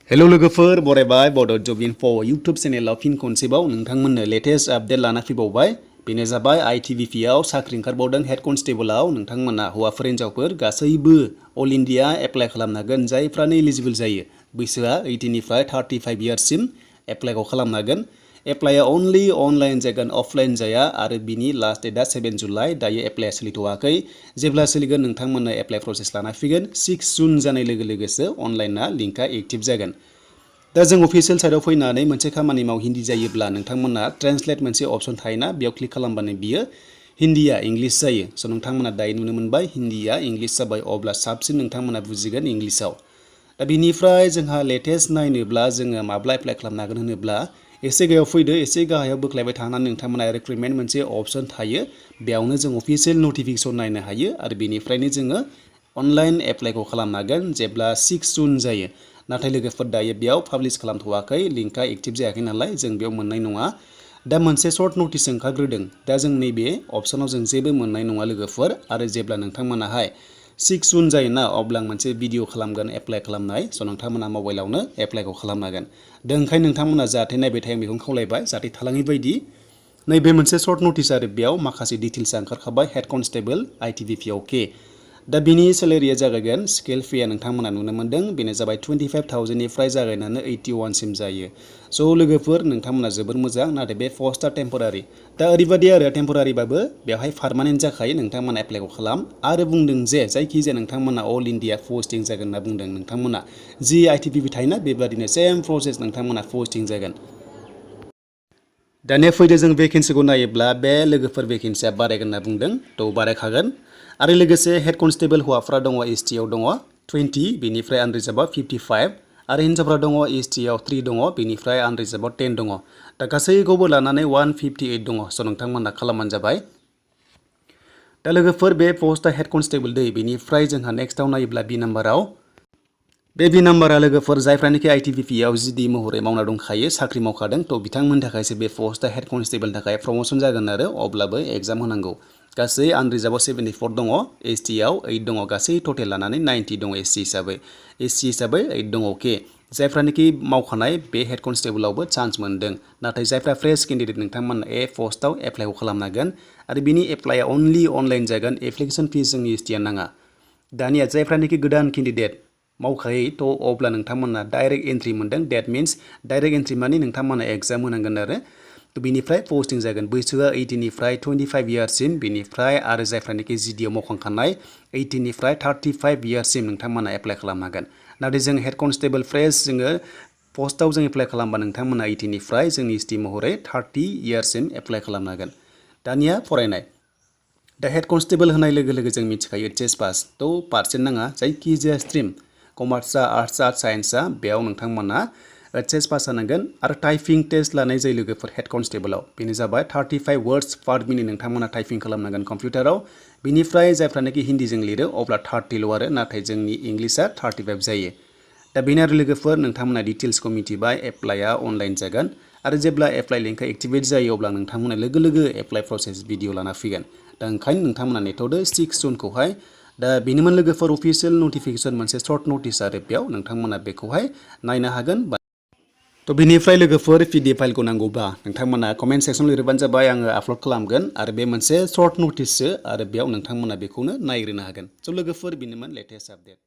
hello लोगोफोर बरायबाय बड' जब info YouTube चेनेलाव फिन खनसेबाव नोंथांमोननो लेटेस्ट आपडेट लाना फैबावबाय बेनो जाबाय ITBP आव साख्रि ओंखारबावदों हेड कनस्टेबलाव नोंथांमोना हौवाफोर हिनजावफोर गासैबो अल इंडिया एप्लाइ खालामनो हागोन जायफ्रानो एलिजिबल जायो बैसोआ 18 निफ्राय 35 इयार्ससिम एप्लाइखौ खालामनो हागोन एप्लाइआ अनलि अनलाइन जागोन अफलाइन जाया आरो बिनि लास्ट डेटआ 7 जुलाइ दायो एप्लाइआ सोलिथ'वाखै जेब्ला सोलिगोन नोंथांमोननो एप्लाइ प्रसेस लाना फैगोन 6 जुन जानाय लोगो लोगोसो अनलाइनआ लिंकआ एक्टिभ जागोन दा जों अफिशियेल साइडआव फैनानै मोनसे खामानि माव हिन्दी जायोब्ला नोंथांमोना ट्रान्सलेट मोनसे अपसन थायोना बेयाव क्लिक खालामबानो बियो हिन्दीया इंलिश जायो स' नोंथांमोना दायो नुनो मोनबाय हिन्दीया इंलिश जाबाय अब्ला साबसिन नोंथांमोना बुजिगोन इंलिशआव दा बिनिफ्राय जोंहा लेटेस्ट नायनोब्ला जोङो माब्ला एप्लाइ खालामनो हागोन होनोब्ला एसे गाहायाव फैदो एसे गाहायाव बोख्लायबाय थानानै नोंथांमोना रिक्रुटमेन्ट मोनसे अपसन थायो बेयावनो जों अफिशियेल नटिफिकेसन नायनो हायो आरो बेनिफ्रायनो जोङो अनलाइन एप्लाइखौ खालामनो हागोन जेब्ला 6 जुन जायो नाथाय लोगोफोर दायो बेयाव पाब्लिश खालामथ'वाखै लिंकआ एक्टिभ जायाखै नालाय जों बेयाव मोननाय नङा दा मोनसे सर्ट नटिस ओंखारग्रोदों दा जों नैबे अपसनाव जों जेबो मोननाय नङा लोगोफोर आरो जेब्ला नोंथांमोनाहाय 6 जुन जायोना अब्ला मोनसे भिडिअ खालामगोन एप्लाइ खालामनाय स' नोंथांमोना मबाइलावनो एप्लाइखौ खालामनो हागोन दा ओंखायनो नोंथांमोना जाहाथे नायबाय थायो बेखौनो खावलायबाय जाहाथे थालाङै बायदि नैबे मोनसे सर्ट नटिस आरो बेयाव माखासे डिटेल्स ओंखारखाबाय हेड कनस्टेबल ITBP अके दा बिनि सेलेरिया जागायगोन स्केल फेया नोंथांमोना नुनो मोन्दों बेनो जाबाय 25,000 निफ्राय जागायनानै 81 सिम जायो स' लोगोफोर नोंथांमोना जोबोर मोजां नाथाय बे पस्टआ टेम्परारि दा ओरैबायदि आरो टेम्परारिबाबो बेवहाय पार्मानेन्ट जाखायो नोंथांमोना एप्लाइखौ खालाम आरो बुंदों जे जायखिजाया नोंथांमोना अल इन्डिया पस्टिं जागोन होनना बुंदों नोंथांमोना जि ITBP थायोना बेबादिनो सेम प्रसेस नोंथांमोना पस्टिं जागोन दानिया फैदो जों भेकेन्सिखौ नायोब्ला बे लोगोफोर भेकेन्सिया बारायगोन होनना बुंदों थ' बारायखागोन आरो लोगोसे हेड कनस्टेबल हौवाफ्रा दङ ST आव दङ 20 बेनिफ्राय आनरिजार्भआव 55 आरो हिन्जावफ्रा दङ ST आव 3 दङ बेनिफ्राय आनरिजार्भआव 10 दङ दा गासैखौबो लानानै 158 दङ स' नोंथांमोना खालामबानो जाबाय दा लोगोफोर बे पस्टआ हेड कनस्टेबल दै बेनिफ्राय जोंहा नेक्स्टआव नायोब्ला बि नाम्बाराव बे नाम्बारा लोगोफोर जायफ्रानोखि ITBP आव जिडि महरै मावना दंखायो साख्रि मावखादों थ' बिथांमोननि थाखायसो बे पस्टआ हेड कनस्टेबलनि थाखाय प्रमोसन जागोन आरो अब्लाबो एग्जाम होनांगौ गासै आनरिजार्भआव 74 दङ ST आव 8 दङ गासै टटेल लानानै 90 दङ SC हिसाबै 8 दङ अके जायफ्रानोखि मावखानाय बे हेड कनस्टेबलावबो चान्स मोन्दों नाथाय जायफ्रा फ्रेश केन्डिडेट नोंथांमोना पस्टआव एप्लाइखौ खालामनो हागोन आरो बिनि एप्लाइआ अनलि अनलाइन जागोन एप्लिकेसन फिस जोंनि STया नाङा दानिया जायफ्रानोखि गोदान केन्डिडेट मावखायै थ' अब्ला नोंथांमोना डाइरेक्ट एन्ट्रि मोन्दों डेट मिन्स डाइरेक्ट एन्ट्रि माने नोंथांमोना एग्जाम होनांगोन आरो बिनिफ्राय पस्टिं जागोन बैसोआ 18 निफ्राय 25 इयार्ससिम बिनिफ्राय आरो जायफ्रानोखि जिडिआव मावखांखानाय 18 निफ्राय 35 इयार्ससिम नोंथांमोना एप्लाइ खालामनो हागोन नाथाय जों हेड कनस्टेबल फ्रेश जोङो पस्टआव जों एप्लाइ खालामबा नोंथांमोना 18 निफ्राय जोंनि ST महरै 30 इयार्ससिम एप्लाइ खालामनो हागोन दानिया फरायनाय दा हेड कनस्टेबल होनाय लोगो लोगो जों मिथिखायो HS पास थ' पार्सेन्ट नाङा जायखिजाया स्ट्रिम कमार्सआ आर्ट्सआ साइन्सआ बेयाव नोंथांमोना HS पास जानांगोन आरो टाइपिं टेस्ट लानाय जायो लोगोफोर हेड कनस्टेबलाव बेनो जाबाय 35 वर्ड्स पार मिनिट नोंथांमोना टाइपिं खालामनांगोन कम्पिउटाराव बिनिफ्राय जायफ्रानोखि हिन्दीजों लिरो अब्ला 30ल' आरो नाथाय जोंनि इंलिशआ 35 जायो दा बेनो आरो लोगोफोर नोंथांमोना डिटेल्सखौ मिथिबाय एप्लाइआ अनलाइन जागोन आरो जेब्ला एप्लाइ लिंकआ एक्टिभेट जायो अब्ला नोंथांमोना लोगो लोगो एप्लाइ प्रसेस भिडिअ लाना फैगोन दा ओंखायनो नोंथांमोना नेथ'दो 6 जुनखौहाय दा बेनोमोन लोगोफोर अफिशियेल नटिफिकेसन मोनसे सर्ट नटिस आरो बेयाव नोंथांमोना बेखौहाय नायनो हागोन थ' बिनिफ्राय लोगोफोर PDF फाइलखौ नांगौबा नोंथांमोना कमेन्ट सेक्सनाव लिरबानो जाबाय आङो आपल'ड खालामगोन आरो बे मोनसे सर्ट नटिससो आरो बेयाव नोंथांमोना बेखौनो नायग्रोनो हागोन स' लोगोफोर बेनोमोन लेटेस्ट आपडेट